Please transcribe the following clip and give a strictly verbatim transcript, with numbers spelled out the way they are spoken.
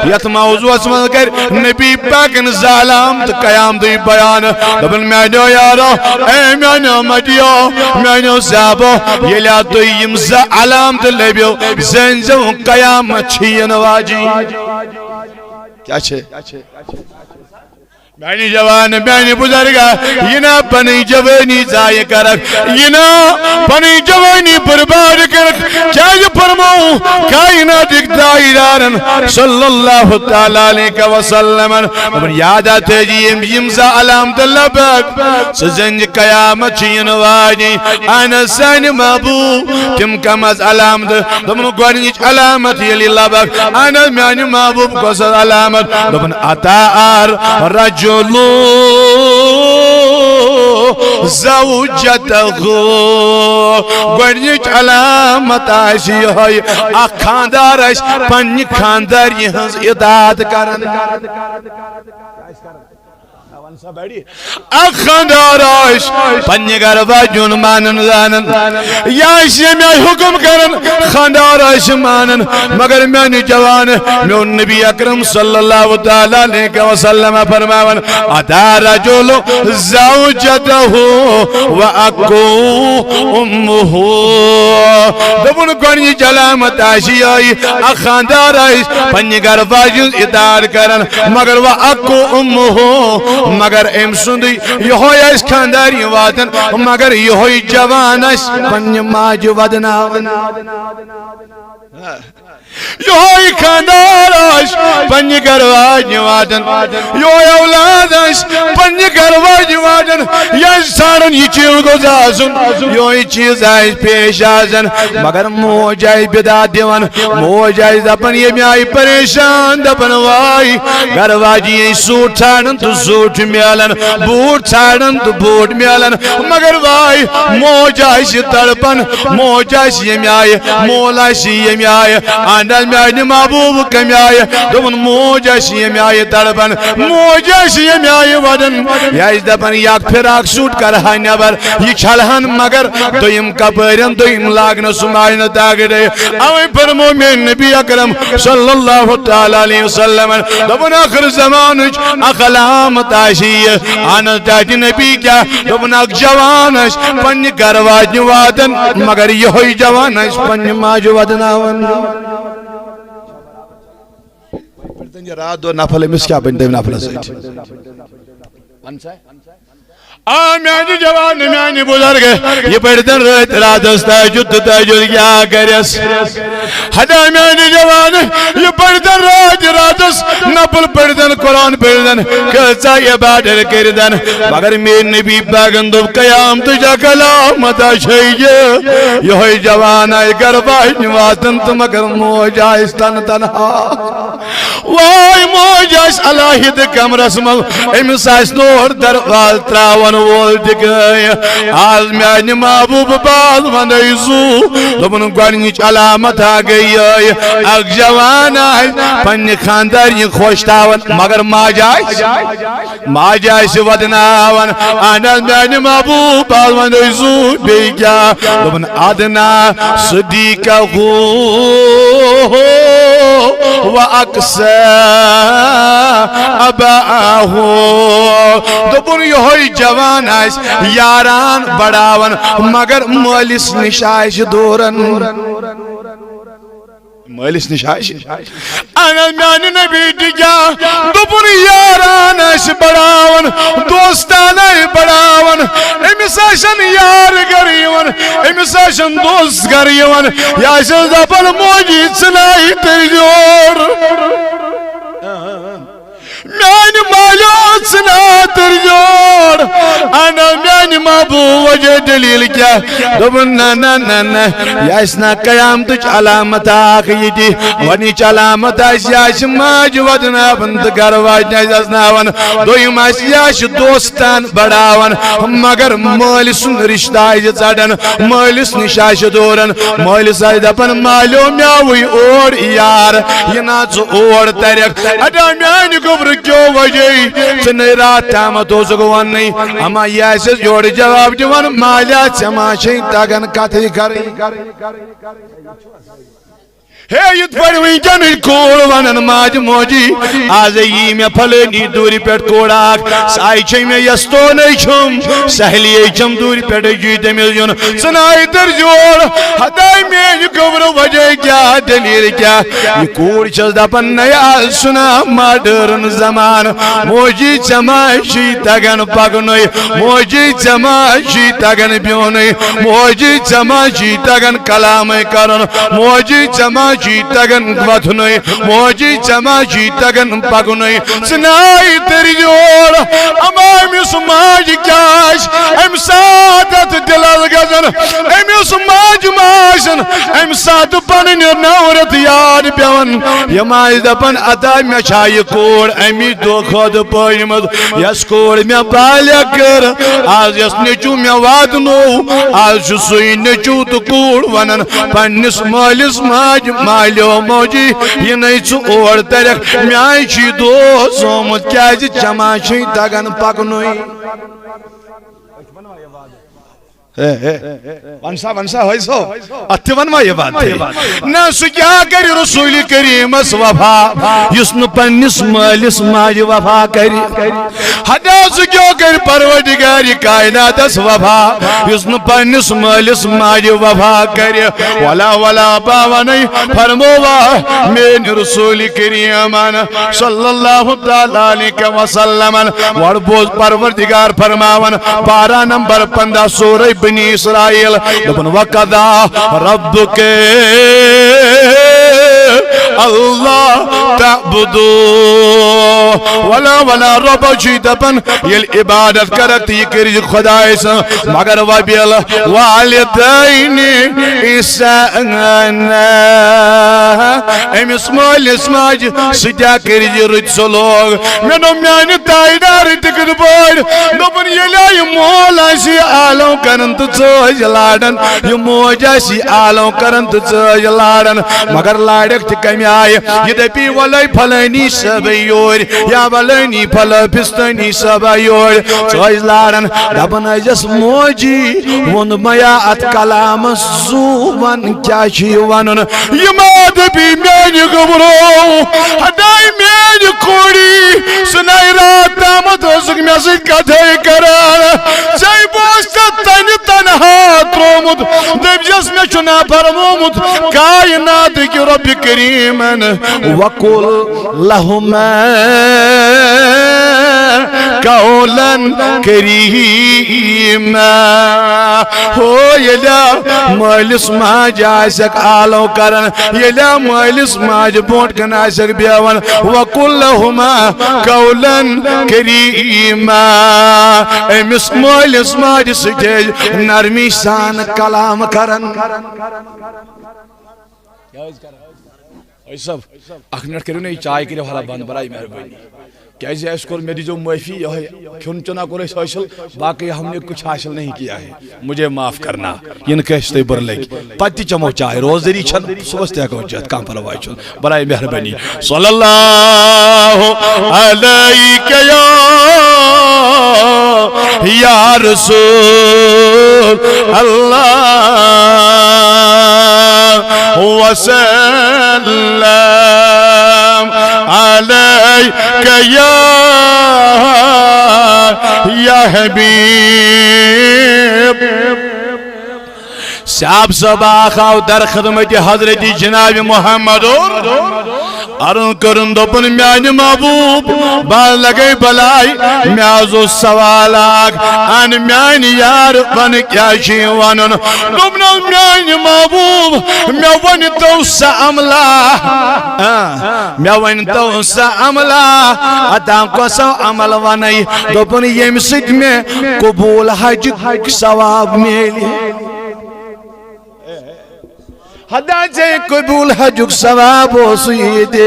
یتھ موضوعس منٛز کرِ نبی پاکن زٕ علامتہٕ قیامتٕچ بیان۔ دوٚپُن، میانیو یارو، اے میانیو مٹیو، میانیو صحابو، ییٚلہِ اتھ تُہۍ یِم زٕ علامتہٕ لٔبِو، زٲنۍزیو قیامت چھِ یِنہٕ واجِنۍ۔ کیٛاہ چھِ؟ میانہِ جوان، میانہِ بزرگ، یہِ نا پنٕنۍ جوٲنی ضایع کرکھ، یہِ نا پنٕنۍ جوٲنی برباد کرکھ۔ کیازِ فرموو کائناتٕکۍ تاجدارن صلی اللہ تعالیٰ علیہ وسلمن، دوٚپُن، یاد آ تھٲوزِ یِم، یِم زٕ علامتہٕ لبکھ، سُہ زن قیامت چھِ یِنہٕ واجِنۍ۔ اہن حظ، سانہِ محبوب، تِم کم از علامتہٕ؟ دوٚپُن، گۄڈٕنِچ علامت ییٚلہِ لبکھ، اہن حظ، میانہِ محبوب، کۄس حظ علامت؟ دوٚپُن، اتی الرجل زوجته۔ گۄڈٕنِچ علامت آسہِ یِہوٚے، اکھ خاندار آسہِ پننہِ خاندارِ ہٕنٛز اطاعت کران۔ اکھ خاندار آسہِ پننہِ گرٕ واجیُن مانان زانان، یہِ آسہِ ییٚمہِ آیہِ حُکم کران، خاندار آسہِ مانان۔ مگر میانہِ جوان، میون نبی اکرم صلی اللہ تعالیٰ علیہ وسلم فرماوان، اتی الرجل زوجته وأكه أمه۔ دوٚپُن، گۄڈٕنِچ علامت آسہِ یِہوٚے، اکھ خاندار آسہِ پننہِ گرٕ واجہِ ہٕنٛز اطاعت کران، مگر وأكه أمه، مگر أمۍ سُنٛدٕے یِہوٚے آسہِ خاندارِ واتان، مگر یِہوٚے جوان آسہِ پننہِ ماجہِ ودناوان۔ یِہوٚے خاندار آسہِ پننہِ گرٕ واجنہِ واتان، یِہوٚے اولاد آسہِ پننہِ گرٕ واجنہِ واتان۔ یہِ آسہِ ژھانڈان، یہِ چیٖز گوٚژھ آسُن، یِہوٚے چیٖز آسہِ پیش آسان۔ مگر موج آسہِ بِدعت دِوان، موج آسہِ دپان، ییٚمہِ آیہِ پریشان، دپان، واے، گرٕ واجی یہِ سوٗٹ ژھانڈان تہٕ سوٗٹ چھُ میلان، بوٗٹ ژھانڈان تہٕ بوٗٹ میلان۔ مگر واے، موج آسہِ تڑپان، موج آسہِ ییٚمہِ آیہِ، مول آسہِ ییٚمہِ آیہِ، اہن حظ، میانہِ محبوب کمہِ آیہِ؟ دوٚپُن، موج آسہِ ییٚمہِ آیہِ تڑپان، موج آسہِ ییٚمہِ آیہِ ودان، یہِ آسہِ دپان، یہِ اکھ فراک سوٗٹ کرٕ ہا نٮ۪بر، یہِ چھلہٕ ہن، مگر دوٚیِم کپٲرٮ۪ن، دوٚیِم لاگنس سُہ ماجہِ نہٕ طاقت۔ اوے فرموو مےٚ نبی اکرم صلی اللہ تعالیٰ علیہ وسلم، دوٚپُن، ٲخر زمانٕچ اکھ علامت آسہِ یہِ۔ اہن حظ، تاج نبی کیٛاہ؟ دوٚپُن، اکھ جوان آسہِ پننہِ گرٕ واجنہِ واتان، مگر یِہوٚے جوان آسہِ پننہِ ماجہِ ودناوان۔ پٔرۍتن یہِ راتھ دۄہ نفل، أمِس کیٛاہ بنہِ تٔمۍ نفلس سۭتۍ؟ وَن سا۔ آ، میانہِ جوان، میانہِ بزرگ، یہِ پٔرۍتن رٲتۍ راتس تہجد تہٕ تہجد کیٛاہ کرٮ۪س؟ ہتا میانہِ جوان، یہِ پٔرۍتن رٲتۍ راتس نفل پٔرۍتن، قرآن پٔرۍتن، کۭژاہ عبادت کٔرۍتن، مگر میٲنۍ نبی پاکن دوٚپ، قیامتٕچ اکھ علامت چھے یہِ، یِہوٚے جوان آسہِ گرٕ واجنہِ واتان تہٕ مگر موج آسہِ تن تنہا۔ واے، موج آسہِ علیحدٕ کمرس منٛز، أمِس آسہِ نہٕ اورٕ دروازٕ تراون وول تہِ کٕہٕنۍ۔ آز میانہِ محبوب باز وندے زُو، دوٚپُن، گۄڈٕنِچ علامت ہا گٔے یِہوٚے، اکھ جوان آسہِ پننہِ خاندارنہِ خۄش تھاوان، مگر ماجہِ آسہِ، ماجہِ آسہِ ودناوان۔ اہن حظ، میانہِ محبوب باز وندے زُو، بیٚیہِ کیٛاہ؟ دوٚپُن، ادنیٰ صدیقہ و اقصیٰ اباہ۔ دوٚپُن، یِہوٚے جوان آسہِ یاران بڑاوان، مگر مٲلِس نِش آسہِ دوٗرن۔ مٲلِس نِش آسہِ۔ اہن حظ، میانہِ نبی تہِ کیٛاہ؟ دوٚپُن، یاران آسہِ بڑاوان، دوستان آسہِ بڑاوان، أمِس آسن یار گرٕ یِوان، أمِس آسن دوست گرٕ یِوان، یہِ آسٮ۪س دپان، موجی ژٕ ناے تٔرۍ زیور۔ میانہِ مالیو ژٕ ناتر جوڑ۔ انا میانہِ محبوب وجہ دلیل کیٛاہ؟ دوٚپُن، نہ، نہ، نہ، نہ، یہِ آسہِ نہ قیامتٕچ علامت اکھ یہِ تہِ۔ گۄڈٕنِچ علامت آسہِ، یہِ آسہِ ماجہِ ودناوان تہٕ گرٕ واجنہِ آسہِ اَسناوان۔ دوٚیِم آسہِ، یہِ آسہِ دوستان بڑاوان، مگر مٲلۍ سُنٛد رشتہٕ آسہِ ژٹان، مٲلِس نِش آسہِ دوٗران۔ مٲلِس آسہِ دپان، مالیو، مےٚ آوٕے اور یار، یہِ نا ژٕ اور ترکھ۔ ادا میانہِ گوٚبرٕ کیو وجے، ژٕ نے راتھ تامتھ اوسُکھ وننٕے، اما یہِ آسٮ۪س یورٕ جواب دِوان، مالیا، ژےٚ ما چھے تگان کتھٕے کرٕنۍ؟ ہے، یِتھ پٲٹھۍ وٕنکیٚنٕچ کوٗر ونان ماجہِ موجی، آز یی مےٚ فلٲنی دوٗرِ پٮ۪ٹھ کوٗر اکھ، سۄ چھے مےٚ یستونٕے چھم، سہلیے چھم دوٗرِ پٮ۪ٹھٕے چھُے تٔمِس یُن۔ ژٕ ناے تٔرۍ زیور، ہتاے میٲنۍ گوٚبرٕ وجہ کیٛاہ، دٔلیٖل کیٛاہ؟ یہِ کوٗر چھس دپان، نَے آز چھُنہ ماڈٲرٕن زمانہٕ، موجی ژےٚ ما چھُے تگان پکنُے، موجی ژےٚ ما چھُے تگان بیہنُے، موجی ژےٚ ما چھُے تگان کلامے کرُن، موجی ژےٚ ما چھُے تگان وۄتھنُے، موجی ژےٚ ما چھُے تگان پکنُے۔ ژٕ ناے تٔرۍ یور، اما أمِس ماجہِ کیٛاہ آسہِ، أمۍ ساتہٕ دِلس گژھان، أمِس ماجہِ ما آسن اَمہِ ساتہٕ پنٕنۍ نوٗرت یاد پٮ۪وان۔ یِم آسہِ دپان، ادا مےٚ چھا یہِ کوٗر اَمی دۄہ کھۄتہٕ پٲجمٕژ، یۄس کوٗر مےٚ بالغ کٔر، آز یۄس نیٚچوٗ مےٚ واتنوو، آز چھُ سُے نیٚچوٗ تہٕ کوٗر ونان پننِس مٲلِس ماجہِ، مالیو موجی، یہِ نے ژٕ اور ترکھ، میانہِ چھُے دوس آمُت، کیازِ ژےٚ ما چھُے تگان پکنُے؟ ہے، ہے۔ ون سا، ون سا، ہٲے سو۔ اتھ تہِ ونوا یہِ بات؟ نہ، سُہ کیٛاہ کرِ رسول کریمس وفا، یُس نہٕ پننِس مٲلِس ماجہِ وفا کرِ؟ ہتا سُہ کیٛاہ کرِ پروردگار کائناتس وفا، یُس نہٕ پننِس مٲلِس ماجہِ وفا کرِ؟ ولا، ولا، بہٕ ونے، فرمووا میٲنۍ رسول کریمن صلی اللہ تعالیٰ علیہ وسلمن۔ گۄڈٕ بوز پروردگار فرماوان، پارہ نمبر پندہ، سورہ بنی اسرائیل، دوٚپُن، وقضی ربک اللہ تعبدوا۔ ولا، ولا، رۄبہ چھُے دپان، ییٚلہِ عبادت کرکھ تہٕ یہِ کٔرۍ زِ خدایہِ سٕنٛز، مگر وبالوالدین احسانا، أمِس مٲلِس ماجہِ سۭتۍ کٔرۍ زِ رٕتۍ سلوک۔ مےٚ دوٚپ، میانہِ تاجدار تہِ کِتھ پٲٹھۍ؟ دوٚپُن، ییٚلہِ یہِ مول آسہِ یہِ آلو کران تہٕ ژٲج لاران، یہِ موج آسہِ یہِ آلو کران تہٕ ژٲج لاران، مگر لارکھ تہِ کمہِ آیہِ؟ یہِ دپی، ولے پھلٲنی صٲبے یورۍ، یا ولٲنی پھلٲ پھستٲنی صٲبا یورۍ، ژٲج لاران، دپان ٲسِس، موجی، ووٚن میا اتھ کلامس زُو، ون کیٛاہ چھُ یہِ ونُن؟ یہِ ما دپی میانہِ گوٚبرو، ہتاے میانہِ کوٗری، سُہ نے راتھ تامتھ اوسُکھ مےٚ سۭتۍ کتھے کران۔ ژےٚ بوز تہٕ تنہِ تنہا تروومُت۔ دٔپۍ زٮ۪س، مےٚ چھُ نا فرمومُت کائناتٕکۍ رۄبِ کریٖمن، وقل لہما قولا کریما۔ ہو، ییٚلہِ مٲلِس ماجہِ آسٮ۪کھ آلو کران، ییٚلہِ مٲلِس ماجہِ برونٛٹھ کَنہِ آسٮ۪کھ بیٚہوان، وقل لہما قولا کریما، أمِس مٲلِس ماجہِ سۭتۍ ٲسۍ نرمی سان کلام کران۔ کیٛاہ حظ کران؟ حٲجی صٲب، اکھ منٹ کٔرِو نا، یہِ چاے کٔرِو حالا بند، برائے مہربٲنی۔ کیازِ اَسہِ کوٚر، مےٚ دیٖزیو معٲفی، یِہوٚے کھیوٚن چیوٚنا کوٚر اَسہِ حٲصِل، باقٕے ہم نے کچھ حاصل نہیں کیا ہے، مجھے معاف کرنا۔ یِنہٕ کٲنٛسہِ تۄہہِ بُرٕ لگہِ۔ پتہٕ تہِ چٮ۪مو چاے، روزدٔری چھَنہٕ، صُبحس تہِ ہٮ۪کو چٮ۪تھ، کانٛہہ پرواے چھُنہٕ۔ برائے مہربانی، صلی اللہ علیک یا، یا رسول اللہ، وسلم علیک یا، یا حبیب۔ صاحب صٲب اکھ آو در خدمت حضرت جناب محمد۔ عرض کٔرٕن، دوٚپُن، میانہِ محبوب، بہٕ حظ لگے بلاے، مےٚ حظ اوس سوال اکھ، ان میانہِ یار، ون کیٛاہ چھُے ونُن؟ دوٚپنس، میانہِ محبوب، مےٚ ؤنۍ تو سا عملہ، آ، مےٚ ؤنۍ تو سا عملہ، عطا کۄسو عمل ونے؟ دوٚپُن، ییٚمہِ سۭتۍ مےٚ قبول حجُک ثواب میلہِ۔ ہدا ژےٚ قبول حجُک ثواب اوسُے ییٚتہِ۔